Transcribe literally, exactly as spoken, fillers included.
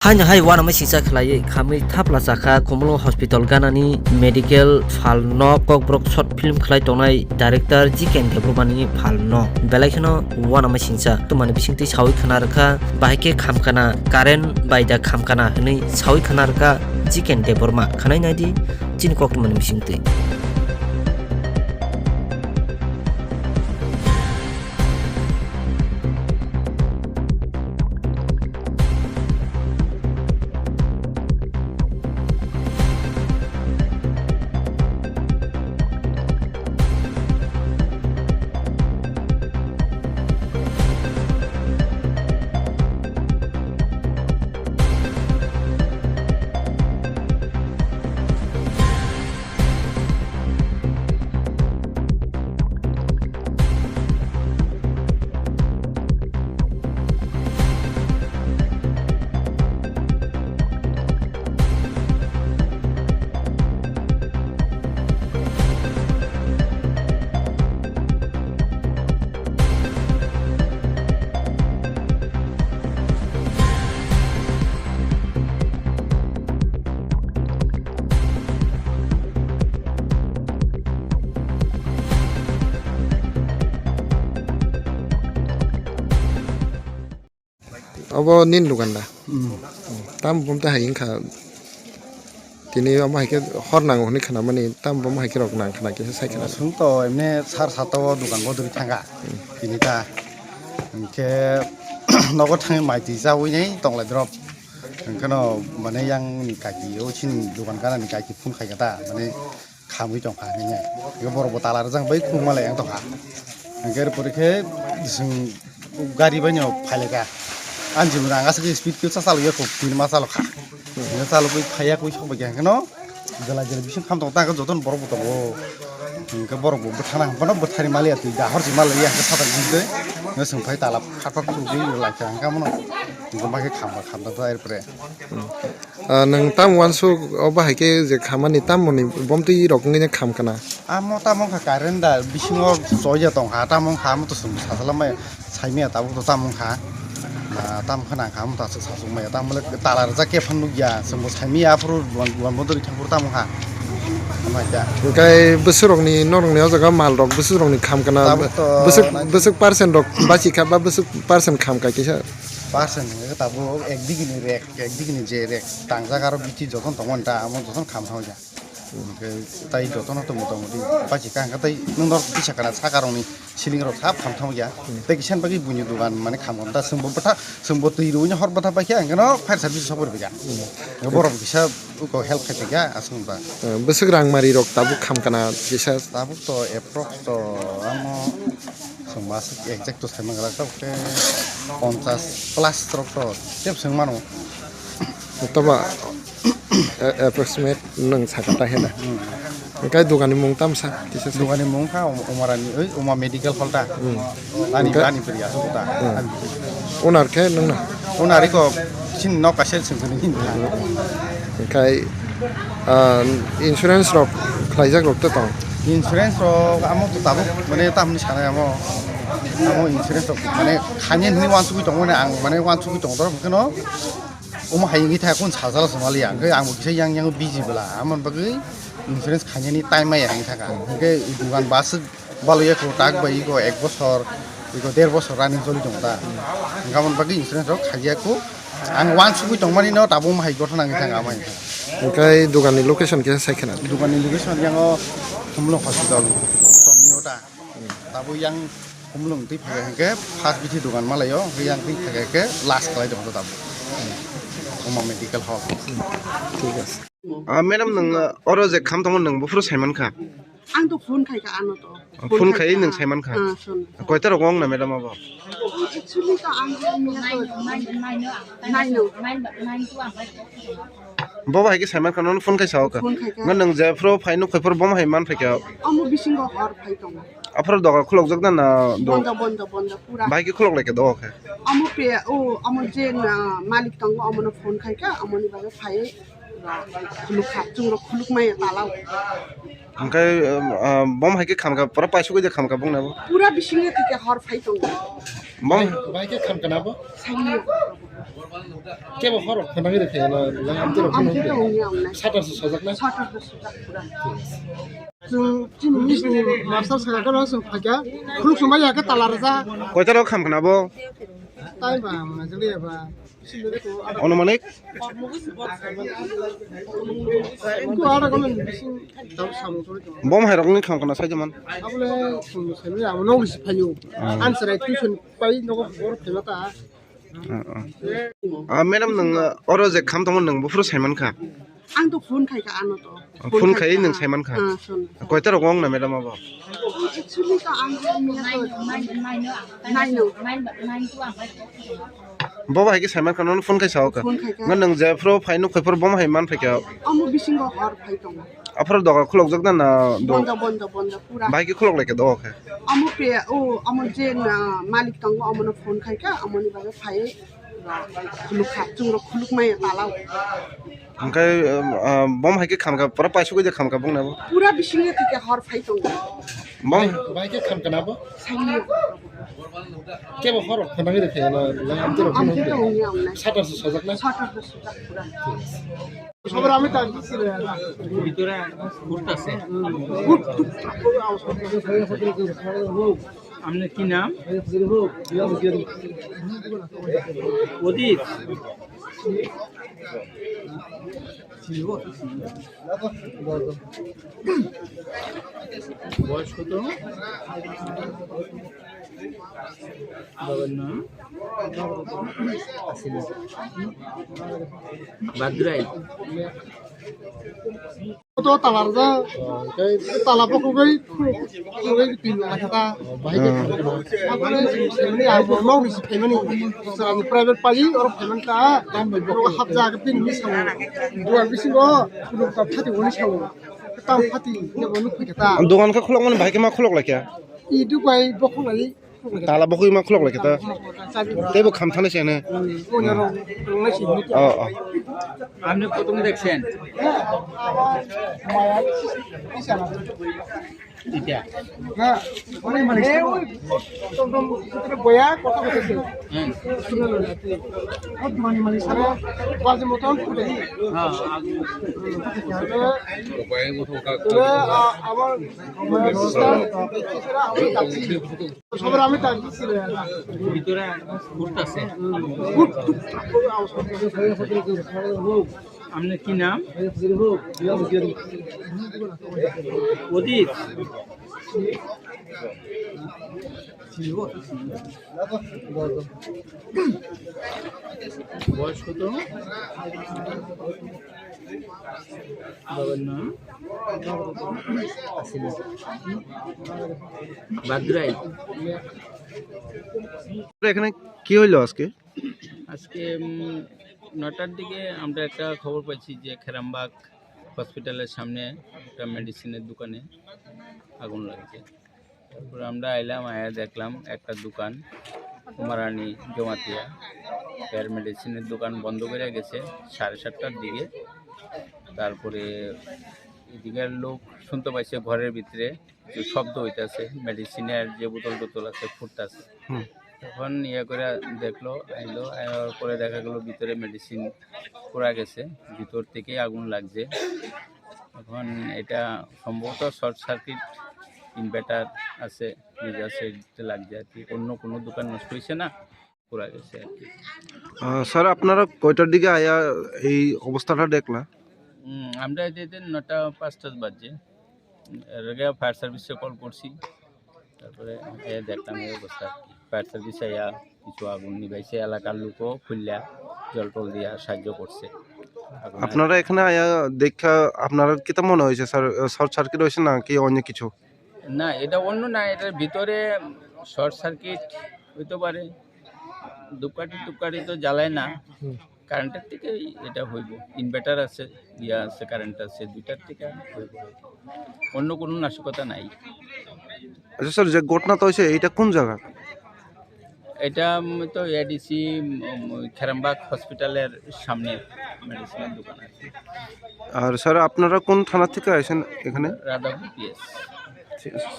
Haino hai uanama singcha khlaiwi khamwi thapla chakha Khumulwng Hospital ganani medical phalno, Kokborok short film khlai tongnai director Jiken Debbarmani phalno. Belai kheno uanama singcha twmani bisingtwi sawi khna rwkha, bahai khe khamkana, current bai da khamkana hwnwi sawi khna rwkha Jiken Debbarma. Khwnai naidi chini koktwmani bisingtwi. Obo nini dukan da? Hmm. Tam bumte hai wngkha. Tini omo hai khe hor nango hwnwi khnamani, tam bumte hai khe rok nang khna kisa sai khna. Chwng to emne sar sata o dukan o duri thanga. Hmm. Tini ta. Hinkhe nogo thangwi mai twi chawi nai tonglai drop. Hwnkheno mane yang ni kaki o chini dukan gana ni kaki phone khai kha ta. Mane khamwi tongkha hinwi. Ego borok bo tala rwjak bai khuluma le yang tongkha. Hinkhe er pore khe chwng gari bai no phai lai kha. Ang jimra ang aswk speed khe cha chalwi ya kho, pin ma chalo kha. Hinwi chalogwi phai ya kwi sok bai kha hinkheno jela jela bising kham tong ta joto borok bo tongo. Hinkhe borok bo bwthana hinphano bwthari maliya twi da hor si maliya hinkhe satak jingtwi. Hinwi chwng phai tala phat phat khulugwi lai kha hinkheno. Hinkhe ma khe kham ba kham ta er pore. Ah, nwng tamo uansuk o bahai khe je khamani tamoni bomtwi rok wngwi kham kana? Amo tamo wngkha current da bisingo choya tongkha, tamo wngkha amo to chwng sasalamaya saimaya tabuk to tamo wngkha. Ah, tamo khana wngkha amo to aswk sasuk maya tamo le tala rwjak khe phano nukya chwngbo saimaya aphuru duan duan bodori thangphuru tamo wngkha. Ama kya? Hwnkhe bwswk rokni norokni o jaga mal rok bwswk rokni kham kana? Tabuk to bwswk nai- bwswk percent rok bachikha ba bwswk percent kham kai kisa? Percent hwnkhe tabuk ek digi ni rek. Ekdigi ni je rek tangjak aro biti joton tongo nta amo joton kham thang ja. Hwnkhe tai jotono to motamoti pachi ka hwnkhe tai nwng norok kisa kana saka rokni ceiling rok sab kham thang ya. Tei kisa bagwi buini dogan mane kham ta chwngbo bwtha chwngbo twi rwino hor bwtha paikha hwnkhe no fire service sopor bwkha. Borok kisa uko help khai tongya aswk ba. Bwswk rang mari rok tabuk kham kana kisa? Tabuk to approx to amo chwng ma aswk exact to sai mangra tabuk khe ponchas plus rok to tep swng mano. Toba, a-, approximate nwng saka ta hena. Hmm. Hwnkhe dogan ni mung tamsa kisa sa. Dogan ni mung kha Umarani, oi, Uma Medical Hall ta. Hmm. Ani, hwnkhe? Ani pria so ta. Hmm. Owner khe nwng na? Owner iko sin nok kaisa sing sini hin. Hwnkhe, ah, insurance rok khlaijak rok to tong? Insurance rok amo to tabuk mane tamni sanai amo. Amo insurance rok mane khani hini wansugwi tongo mane ang mane wansugwi tongo dorok hwnkhe no. Omo hai wngwi thaya, kung sajala se maliya, hwnkhe ang bo kisa yang yang busy bwla, amoni bagwi insurance khainani time maya wngwi thaka, hwnkhe dugan bo aswk baloya kho, tak bai iko ek bosor, iko der bosor running choli tongo ta, hwnkhe amoni bagwi insurance rok khaiya kho, ang wansugwi tongmani no tabuk omo hai gotho nangwi thaka, amai. Hwnkhe dugan ni location kisa sai khena? Dugan ni location yango Khumulwng hospital chomni o ta. Tabuk yang Khumulwng twi phai hwnkhe first bithi dogan malaio, hwnkhe yang twi phai khe last khlai tongo tabuk. Uma Medical Hall. Thik ase. Ah, madam, nwng, ah, oro je kham tongo, nwng buphuru saiman kha? Ang to phone khai kha ano to. Ah, phone khai, nwng saiman kha? Ah, phone. Koita rok wng na madam abo? Actually to ang naino. Bo bai khe saiman kha, nono phone khai sao kha. Phone khai kha. Nga nwng je phuru phai nuk phai phuru bo hai man phai kha. Omo bisingo hor phai tongo. Aphuru doga khulokjak da na do-? Bondo, bondo, bondo, pura. Bai khe khulok lai kha doga khe. Omo pe, o, omo je na malik tongo, omono phone khai kha, omoni bagwi phai khuluk kha, chwng rok khuluk maya tala o. Hwnkhe, um, um, bom hai khe khamkha, pura paisugwi de khamkha bongni abo? Pura bisingo thike hor phai tongo. Bom? Bai khe khamkha na bo? Saimanya. Kebo horo khonang ri khe na lang am tiro Ang khonang khe ri. Tong ya ang nai. Satar se sajak na. Satar se sajak pura. Chwng chini miss ni master sa ka na chwng phaikha. Khuluk sumai ya khe tala rwjak. Koita rok kham khna bo? Tai ba ma jali ba. Anumanik? Ko ara ko bising tau samung sori to. Bom hai rok ni kham khna sai jaman. Abole sum semi amo no bisi phayu. Ah. Answer ai tuition pai no ko bor phela ta. Ah, ah. Ah, madam, nwng, ah, oro je kham tongmo nwng buphuru saiman kha? Ang to phone khai kha ano to. Ah, phone khai khai kha. Nwng saiman kha? Ah, phone. Koita rok wng na madam abo? Actually to ang nine no. Bo bahai khe saiman kha, nono phone khai sao kha. Phone khai kha. Nga nwng je phuru phai nuk khai phuru bo hai man phai kha. Omo bisingo hor phai tongo. Aphuru doga khulokjak da na do-? Bondo, bondo, bondo, pura. Bahai khe khulok lai kha doga khe. Amo pe, o, amo je na malik tongo, amo no phone khai kha, amo ni bagwi phai, khuluk kha, chwng rok khuluk maya tala o. Hwnkhe, um, um, bom hai khe khamkha, pura paisugwi de khamkha bung nabo. Pura bising ye thike hor phai tongo. Bom? Bahai khe khamkha nabo? Saini. Kebo hor khonang ri khe na, lang am tiro. Ang khonang khe ri. Tongo ya ang nai. Satar se sajak na? Satar se sajak pura. Sabar ami ta. ভিতরে ফুট আছে। Foot, foot. আপনার কি নাম? প্রদীপ। বয়স কত? বাবার নাম? বাদুরাই। Koto talar ja, tei tala pokogwi, pokogwi pin la kha ta. Bahai khe. Hmm. Aboni sini abo mau ni phaimani. Sarani private pali or payment ta. Tam bai bokol hap ja ke pin ni sao. Duan bisingo, puluk ta phati woni sao. Tam phati ne bo nuk kha ta. Dogan khe khulok mani bahai khe ma khulok lai kha? I dukai bokol lai. Tala bokol ma khulok lai kha ta. Tei bo kham thani se ne. Oh, oh. আপনি প্রথম দেখছেন? এটা। হ্যাঁ। হ্যাঁ, আগে। ভিতরে ফুট আছে। আপনার কি নাম? প্রদীপ। বয়স কত? বাবার নাম? বাদুরাই। এখানে কি হইলো আজকে? আজকে, উম, নটার দিকে আমরা একটা খবর পাইছি যে খেরামবাগ হসপিটালের সামনে একটা মেডিসিনের দোকানে আগুন লাগছে। তারপরে আমরা আইলাম, আয়া দেখলাম একটা দোকান, উমারানি জমাতিয়া, এর মেডিসিনের দোকান বন্ধ করে গেছে সাড়ে সাতটার দিকে। তারপরে এদিকের লোক শুনতে পাইছে ঘরের ভিতরে যে শব্দ হইতাছে, মেডিসিনের যে বোতল টোতল আছে ফুটতাছে। হুম। তখন ইয়ে করে দেখলো, আইলো, আয়ার পরে দেখা গেল ভিতরে মেডিসিন পুড়া গেছে, ভিতর থেকে আগুন লাগছে। এখন এটা সম্ভবত শর্ট সার্কিট, ইনভার্টার আছে, ফ্রিজ আছে, এটা লাগছে আর কি। অন্য কোনো দোকান নষ্ট হয়েছে না, পুড়া গেছে আর কি। আহ, স্যার, আপনারা কয়টার দিকে আয়া এই অবস্থাটা দেখলা? উম, আমরা এতে এতে নটা পাঁচটা বাজে। এর আগে ফায়ার সার্ভিসে কল করছি, তারপরে এ দেখলাম এই অবস্থা। ফায়ার সার্ভিস আইয়া কিছু আগুন নিভাইছে, এলাকার লোকও খুললা জল টল দিয়া সাহায্য করছে। আগুন আপনারা এখানে আয়া দেখা আপনারা কিতা মনে হয়েছে স্যার, শর্ট সার্কিট হয়েছে নাকি অন্য কিছু? না, এটা অন্য না, এটার ভিতরে শর্ট সার্কিট হইতে পারে। ধূপকাঠি টুপকাঠি তো জ্বালায় না, হুম। কারেন্টের থেকে এটা হইব। ইনভার্টার আছে, ইয়া আছে, কারেন্ট আছে, দুইটার থেকে হইব। অন্য কোনো নাশকতা নাই। আচ্ছা স্যার, যে ঘটনাটা হয়েছে, এটা কোন জায়গা? এটা, উম, তো এডিসি, উম, খেরামবাগ হসপিটালের সামনে মেডিসিনের দোকান আছে। আর স্যার, আপনারা কোন থানা থেকে আইছেন এখানে? রাধাপুর পিএস। ঠিক আছে।